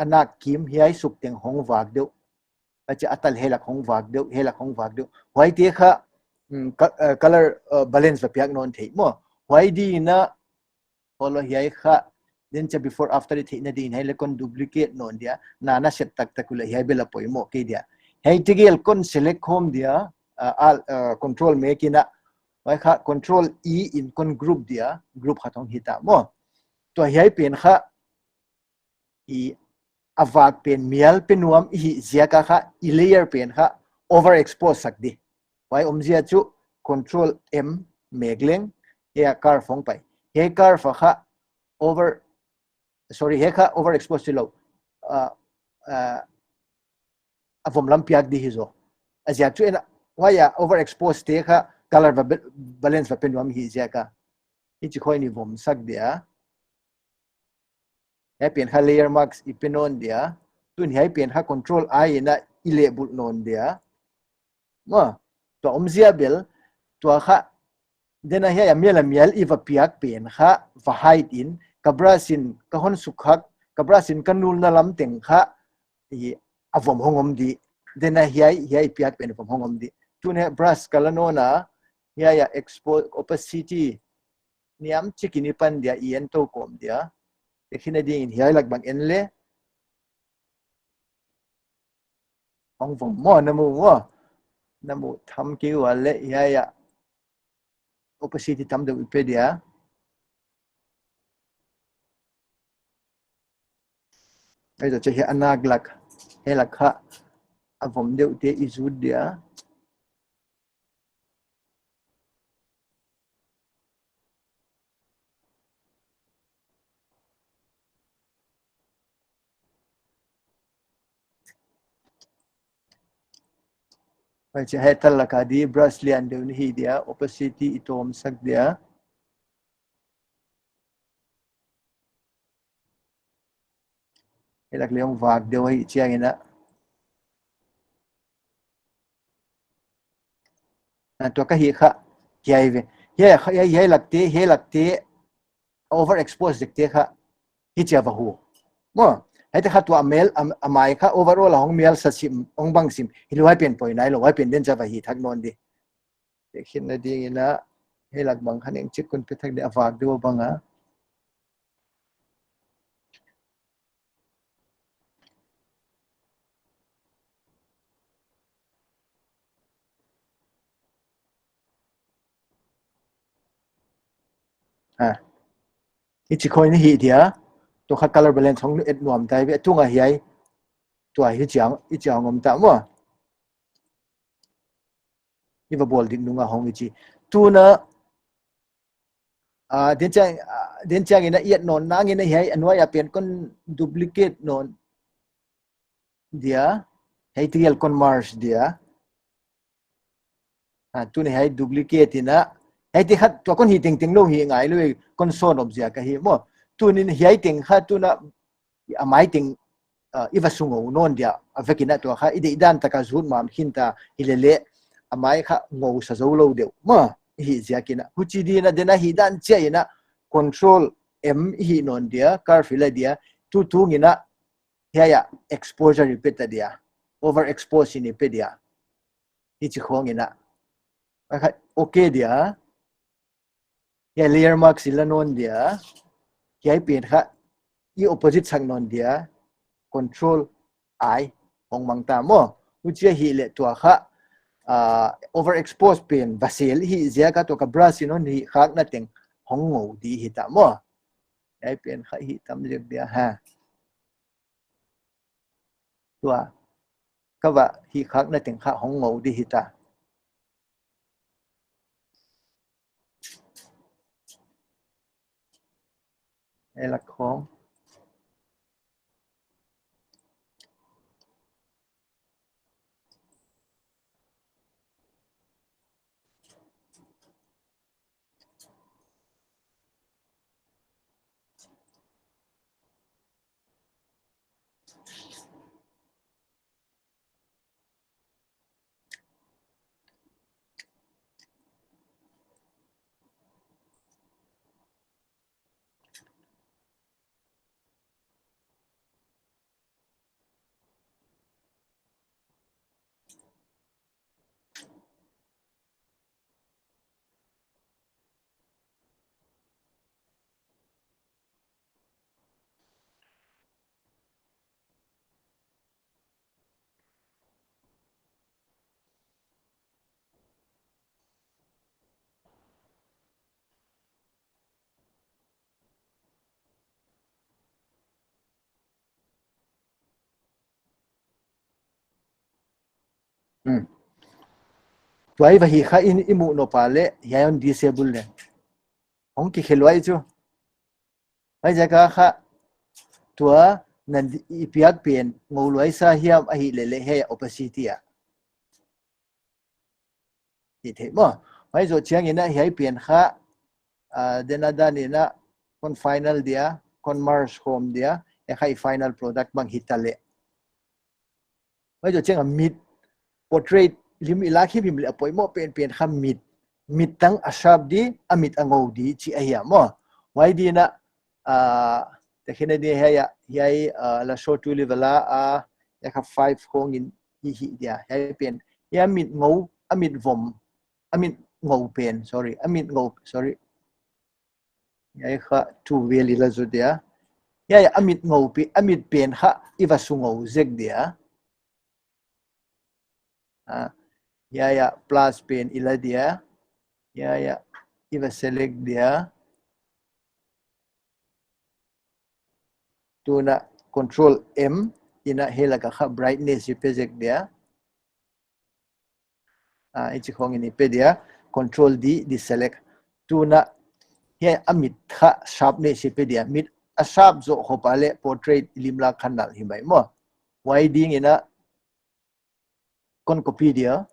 anak kim hiai suk teng hong vak deuh. Huai chia a tal hiai lak hong vak deuh, hiai lak hong vak deuh. Huaite kha, mm, ka-, eh, color, eh, balance va piak nawn theih maw. Huai ding in a, holo hiai kha, den chia before after i theihna ding in hiai leh kon duplicate nawn dia, na na set taktak uleh hiai bel a poimoh kei dia. Hiai tegel kon select khawm dia, ah, al-, ah, control mek in a, huai kha control E in kon group dia, group khat hong hita maw. Tua hiai pen kha, i a vak pen mial pe nuam i hih ziak a kha, i layer pen kha overexpose sak di. Huai omzia chu control M mek leng, hiai a curve hong pai. Hiai curve a kha over, sorry, hiai kha overexpose chi lou. Ah, ah, a vom lam piak di hi zaw. A ziak chu en a, huai a overexpose te kha color va ba-, balance va pe nuam i hih ziak a. Hichi khawng i vom sak dia. Hiai pen kha layer mask i pe nawn dia. Tun hiai pen kha control I in a i lehbulh nawn dia. Maw, tua omzia bel, tua kha, den a hiai a mial a mial i va piak pen kha, va hide in, ka brush in, ka hon suk khak, ka brush in ka nulna lam teng kha, i a vom hong om di. Den a hiai, hiai piak pen vom hong om di. Tun hiai brush ka la nawn a, hiai a expo-, opacity, niam chik in i pan dia, i en tou kawm dia. Tehkhinna ding in hiai lak bang en leh. Hong vom maw, na mu maw. Na mu tham kei ua leh, hiai a. Opacity tam deuh i pe dia. Huai zoh chia hiai a nak lak. Hiai lak kha. A vom deuh te i zut dia. Huai chia hiai tal lak a di brush lian deuh ni hi dia, opacity i tawm sak dia. Hiai lak leh hong vak deuh hi chiang in a. Ah, tua ka hih kha, hiai ve. Hiai, hiai, hiai lak te, hiai lak te, overexpose dek te kha, hichia va hu. Maw, hiaite kha tua mial, a, a mai kha overall a hong mial sa sim, hong bang sim, hilou hiai pen poi nai lou, hiai pen den chia va hih thak nawn di. Tehkhinna ding in a, hiai lak bang kha neng chik kon pe thak di a vak deuh bang a. Ha. Hichi khawng ni hi dia. Tua kha color balance hong et nuam ta ve. Tung a hiai. Tua hichiang, hichiang om ta maw. I va bawl dik nung a hong i chi. Tuna, ah, den chiang, ah, den chiang in a i et nawn nang in a hiai a nuai a pen kon duplicate nawn dia, hiai tegel kon merge dia. Ah, tun hiai duplicate in a, hiaite kha tua kon hih tengteng lou hi ngai lou, kon sawn om ziak ahi maw. Tun in hiai teng kha tuna a mai teng, ah, i va su ngou nawn dia, a vek in a tua kha, i deihdan tak a zut mam khin ta, hilele, a mai kha ngou sa zou lou deuh, maw, i hih ziak in a. Huchi ding in a, den a hih dan chiang in a, control M i hih nawn dia, curve i la dia, tu tung in a, hiai a exposure i pe ta dia, overexpose in i pe dia. Hichi khawng in a. Huai kha, okay dia. Hiai layer mask i la nawn dia. Hiai pen kha, i opposite sak nawn dia. Control I, hong mang ta maw. Huchia hileh tua kha, ah, overexpose pen, va sel hi ziak a tua ka brush in hon hih khakna teng, hong ngou di hi ta maw. Hiai pen kha hih tam ziak dia ha. Tua. Ka va hih khakna teng kha hong ngou di hita. Ei lak khong. Hmm. Tua i va hih kha in i muh nop a leh, hiai hon disable leng. Hong kikhel luai chu. Huaiziak a kha tua na di-, i piak pen ngou luai sa hiam ahihleh leh hiai opacity a. Hih theih maw. Huai zoh chiangin a hiai pen kha, ah, den a dan in a kon final dia, kon merge khawm dia, hiai kha i final product bang hita leh. Huai zoh chiang a mit portrait lim i lak himhim leh a poimoh penpen kha mit, mit tang a sharp di, a mit a ngou di chih ahi a maw. Huai di'n a, ah, te khin a di hiai a, hiai, ah, la show tu level a, ah, hiai kha five khong in i hih dia. Hiai pen, hiai a mit ngou, a mit vom, a mit ngou pen, sorry, a mit ngou, sorry. Hiai kha two vel i la zou dia. Hiai a mit ngou pi, a mit pen kha i va su ngou zek dia. Ah, hiai a plus pen i la dia. Hiai a i va select dia. Tuna control M in a hiai lak a kha brightness i pe zek dia. Ah, i chih khong in i pe dia, control D, deselect. Tuna, hiai a mit kha sharpness i pe dia, mit a sharp zoh khop a leh portrait lim lak kha nal hi mai maw. Huai ding in a kon copy dia,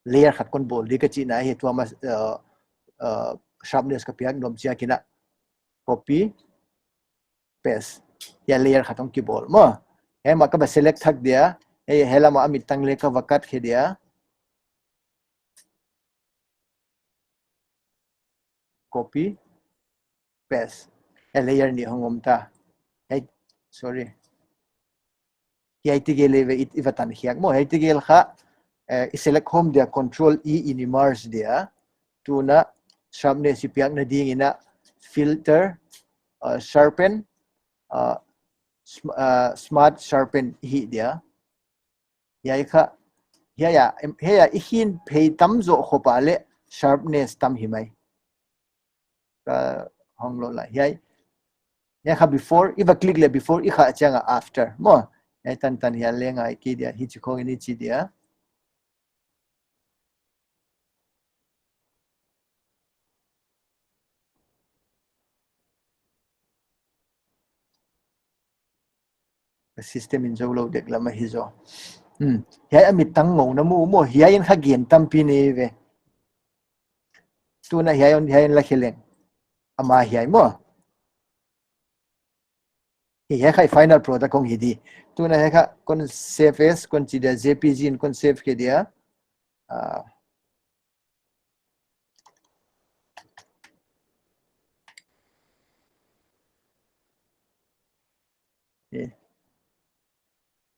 layer khat kon bawl di ka chihna hi tua ma, uh, uh, sharpness ka piak nuam chiang in a copy, paste. Hiai layer khat hong kibawl maw. Hiai mah ka va select thak dia. Hiai, hiai lam a a mit tang leh ka va cut khe dia. Copy, paste. Hiai layer nih hong om ta. Hiai, sorry. Hiai tegel leh ve i, i va tan khiak maw. Hiai tegel kha, eh, i select khawm dia control E in i merge dia. Tuna sharpness i piakna ding in a filter, uh, sharpen, uh, sm-, uh, smart sharpen i hih dia. Hiai kha, hiai a, em, hiai a i hin phei tam zoh khop a leh sharpness tam hi mai. Ka hong load lai. Hiai, hiai kha before, i va click leh before, i khah chiang a after. Maw, hiai tantan hiai leng a i ki dia, hichi khong in i chi dia. System in zou lou dek lam ahi zaw. Hmm. Hiai a mit tang ngou na mu maw, hiai in kha gen tampi nei ve. Tuna hiai hon, hiai hon la khe leng. Ama hiai maw. Hiai kha i final product hong hi di. Tuna hiai kha kon save as, kon chi dia J P G in kon save khe dia. Ah. Eh.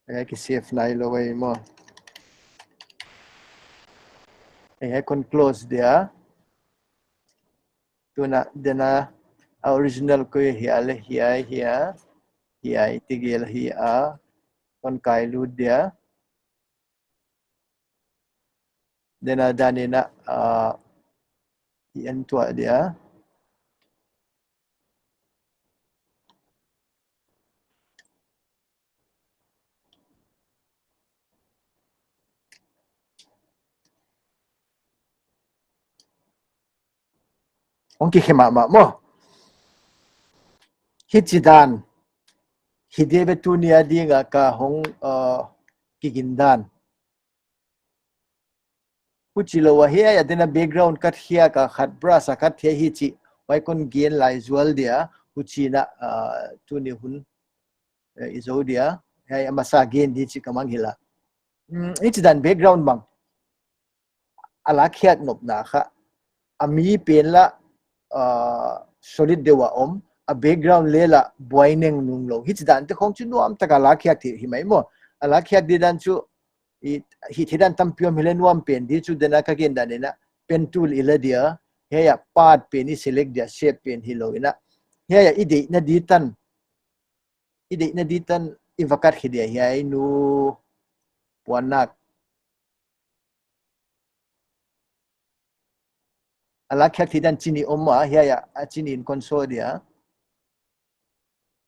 Hiai ki save nai lou ei maw. Eh, hiai kon close dia. Tuna, tuna a original koi hia leh hiai hia. Hiai tegel hi a. Kon kai lut dia. Tuna dan in a, ah, i en tuah dia. Hong kikhe mahmah maw. Hichi dan. Hi deuh ve tuni a ding a ka hong uh, kigin dan. Huchi lou a hiai a dena background kat hiai a khat brush a kat hiai hichi. Huai kon gen lai zual dia. Huchi na uh, tuni hun uh, i zou dia. Hiai a masa gen di chi ka mang hi la. Hmm, hichi dan background bang. A lakkhiak nopna kha. A mi pen la uh, solid deuh a om. A background le la buai neng nung lou. Hichi dan te khong chu nuam taka lakkhiak thei hi mai maw. A lakkhiak di dan chu i, hi thei dan tampi om hi le nuam pen di chu dena ka gen dan ina pen tool i la dia. Hiai a path pen i select dia shape pen hi lou ina. Hiai a i deihna di tan. I deihna di tan i va kat khe dia hiai nu puannak. A lakkhiak thei dan chini om a, hiai a, a chini in kon sawi dia.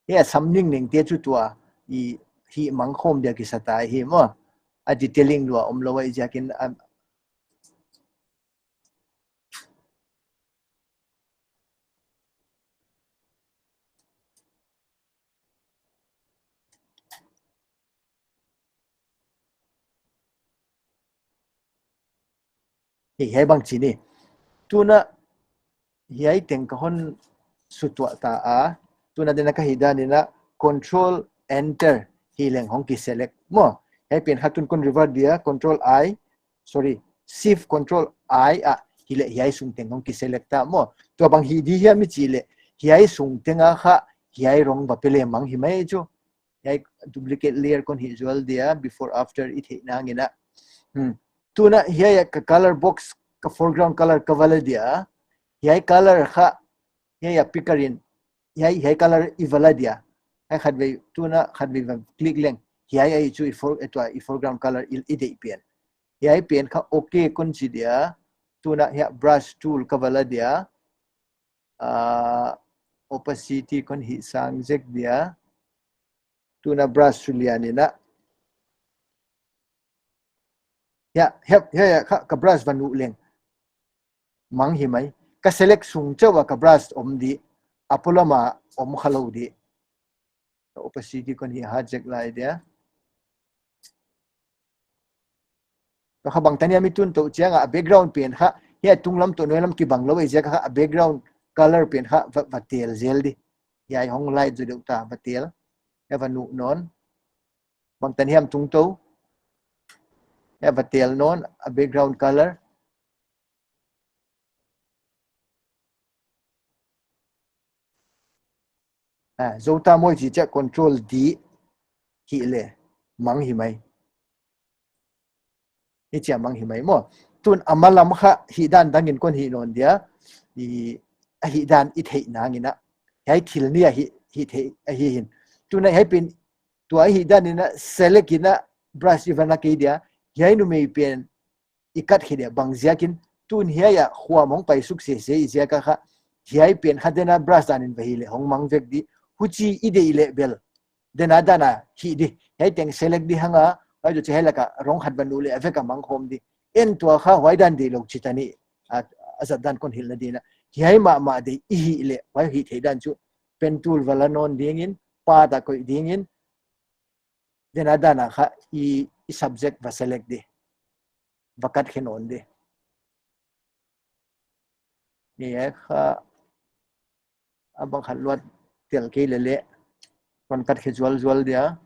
Hiai a sam ningning te chu tua, i hi mang khawm dia kisa ta hi maw. A detailing lua om lou a i ziakin a, Hi, hiai bang chini. Tuna, hiai teng ka hon sutuah ta a. Tuna dena ka hih dan ina control enter hi leng hong ki select maw. Hiai pen kha tun kon revert dia control I, sorry, shift control I a hi le hiai sung teng hong ki select ta maw. Tua bang hi di hiam i chih le hiai sung teng a kha hiai rong va pe le mang hi mai chu. Hiai duplicate layer kon hih zual dia before after i theihna ngin a. Hmm. Tuna hiai a ka color box ka foreground color ka va la dia. Hiai color kha hiai a picker in hiai, hiai color i va la dia. Hiai khatvei tuna khatvei va click leng. Hiai a i chu i, for, i, tua, i foreground color i, i deih pian. Hiai pian kha okay kon chi dia. Tuna hiai brush tool ka va la dia. Uh, opacity kon hih sang zek dia. Tuna brush chu lian ina. Hiai, hiai, hiai, hiai, ka, ka brush va nuh leng. Mang hi mai. Ka select sung chauh a ka brush om di. A polam a om kha lou di. Ka opacity kon hih hat zek lai dia. Ka kha bangtan hiam i tun tou chiang a background pen kha. Hiai tunglam toh nuailam kibang lou ei ziak kha a background color pen kha va, va tel zel di. Hiai hong light zaw deuh ta va tel. Hiai va nuh nawn. Bangtan hiam tung tou. Hiai va tel nawn a background color. Ah, zou ta maw i chih chiah control D hih le mang hi mai. Hichia mang hi mai maw. Tun a malam kha hih dan dangin kon hih nawn dia. I, a hih dan i theihna ngin a. Hiai thil ni a hih, hih theih, a hih hin. Tun a hiai pen, tua hih dan ina select ina brush i va na kei dia. Hiai numei pen i kat khe dia bang ziakin tun hiai a khuam hong pai suk sese i ziak a kha. Hiai pen kha dena brush danin va hih le hong mang vek di. Huchi i deih le bel. Dena dana hih di. Hiai teng select di hang a. Huai chu hiai laka rong khat va nuh le a vek a mang khawm di. En tua kha huai dan deih lou chih ta ni. A, a zat dan kon hilhna ding a. Hiai mahmah deih i hih le. Huai hih theih dan chu. Pen tool va la nawn dingin. Path a koih dingin. Dena dana kha i, i subject va select di. Va kat khe nawn di. Ni e kha a bang khat luat tel kei le le. Kon kat khe zual zual dia.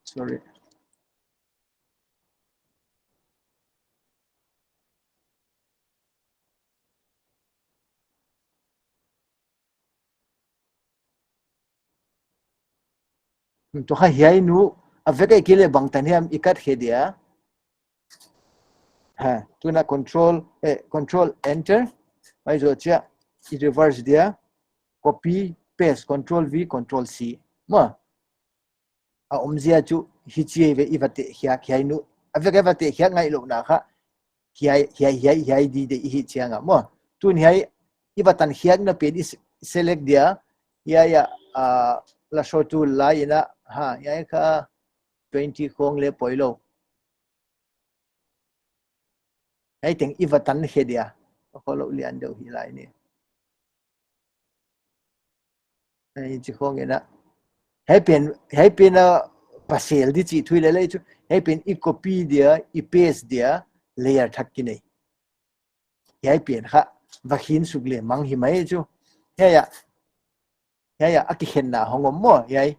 Sorry. Tua kha hiai nu, a vek a i kile bangtan hiam i kat khe dia. Ha, tuna control, eh, control enter. Mai zo chia, i reverse dia. Copy, paste, control V, control C. Maw. A omzia chu hichi ve i va teh khiak hiai nu. A vek a va teh khiak ngaihlouhna kha. Hiai, hiai, hiai, hiai di de i hih chiang a maw. Tun hiai i va tan khiakna pen i s-, select dia. Hiai a, ah, la show tool la in a, ha, hiai kha twenty khong le poilou. Hiai teng i va tan khe dia. Khollou lian deuh hi lai ni. Hichi khong in a. Hiai pen, hiai pen a pasal di chih thu leleh chu. Hiai pen i copy dia, i paste dia, layer thak kinei. Hiai pen kha, va khinsuk le mang hi mai chu. Hiai a. Hiai a, a kikhenna hong om maw, hiai.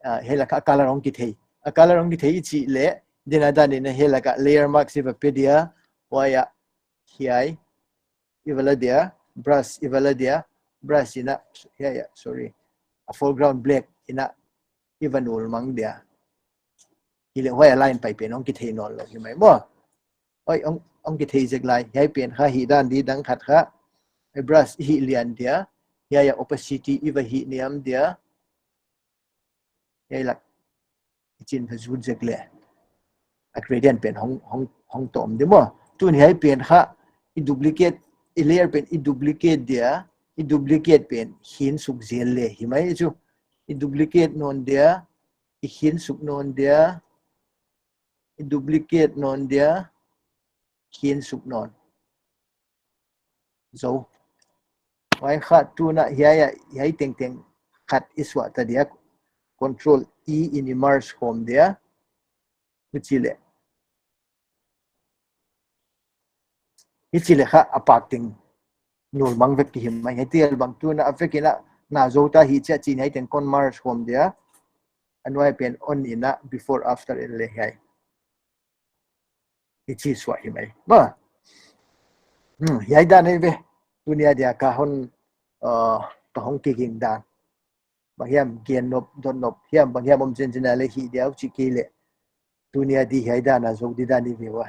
Ah, hiai laka a color hong kithei. A color hong kithei i chih leh, din a dan in a hiai laka layer mask i va pe dia, huai a, hiai. I va la dia, brush i va la dia, brush in a, hiai a, sorry. A foreground black in a, i va nul mang dia. Hileh huai a line pai pen hong kithei nawnlou hi mai maw. Oi, hong, hong kithei zek lai. Hiai pen kha hih dan di dang khat kha. Hiai brush i hih lian dia. Hiai a opacity i va hih niam dia. Hiai lak. I chin va zut zek le. A gradient pen hong, hong, hong tawm di maw. Tun hiai pen kha. I duplicate, i layer pen i duplicate dia. I duplicate pen khinsuk zel le hi mai chu. I duplicate nawn dia. I khinsuk nawn dia. I duplicate nawn dia. Khinsuk nawn. Zo. Huai kha tun a hiai a, hiai tengteng khat i suah ta dia. Control E in i merge khawm dia. Huchi leh. Hichi leh kha a pak teng nul mang vek ki hi mai. Hiai tial bang tun a vek in a na zo ta hi chia chin hiai teng kon merge khawm dia. A nuai pen on in a before after in le hiai. Hichi suah hi mai. Maw. Hmm, hiai dan ei ve. Tuni a dia ka hon, uh, ka hong kiging dan. Bang hiam gen nop, dot nop. Hiam, bang hiam om chin chin a le hi dia u chi ki le. Tuni a di hiai dan a zo di dan i ve ua.